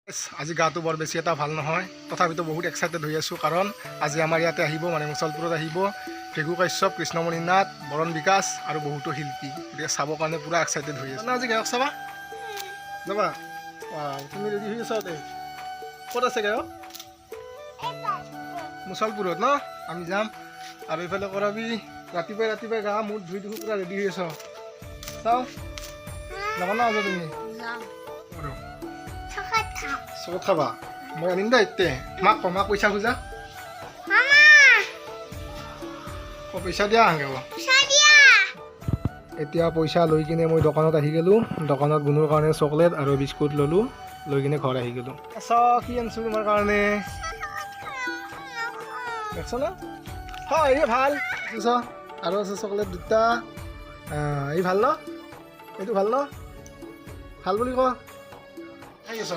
আজি গাটো বৰ বেছি এটা ভাল নহয়, তথাপিতো বহুত এক্সাইটেড হৈ আছোঁ, কাৰণ আজি আমাৰ ইয়াতে আহিব, মানে মুছলপুৰত আহিব ভৃগু কাশ্যপ, কৃষ্ণমণি নাথ, বৰণ বিকাশ আৰু বহুতো শিল্পী। গতিকে চাবৰ কাৰণে পূৰা এক্সাইটেড হৈ আছোঁ। আজি গায়ক চাবা যাবা? ৱাও, তুমি ৰেডি হৈ আছা দে। ক'ত আছে গায়ক? মুছলপুৰত ন? আমি যাম। আৰু এইফালে কৰাবি, ৰাতিপুৱাই ৰাতিপুৱাই গা মূৰ ধুই দেখোন পূৰা ৰেডি হৈ আছ। চাওঁ, যাবা ন আজি তুমি? আৰু চকত খাবা? মই আনিম দে এতিয়া। মাক ক, মাক পইচা খোজা। ক, পইচা দিয়া আহগে ক। এতিয়া পইচা লৈ কিনে মই দোকানত আহি গ'লোঁ। দোকানত গুণৰ কাৰণে চকলেট আৰু বিস্কুট ল'লোঁ, লৈ কিনে ঘৰ আহি গ'লোঁ। চ, কি আনিছোঁ তোমাৰ কাৰণে দেখছ ন? হয়, এই ভাল চ। আৰু আছে চকলেট দুটা। এই ভাল ন? এইটো ভাল ন? ভাল বুলি ক। খাই আছ?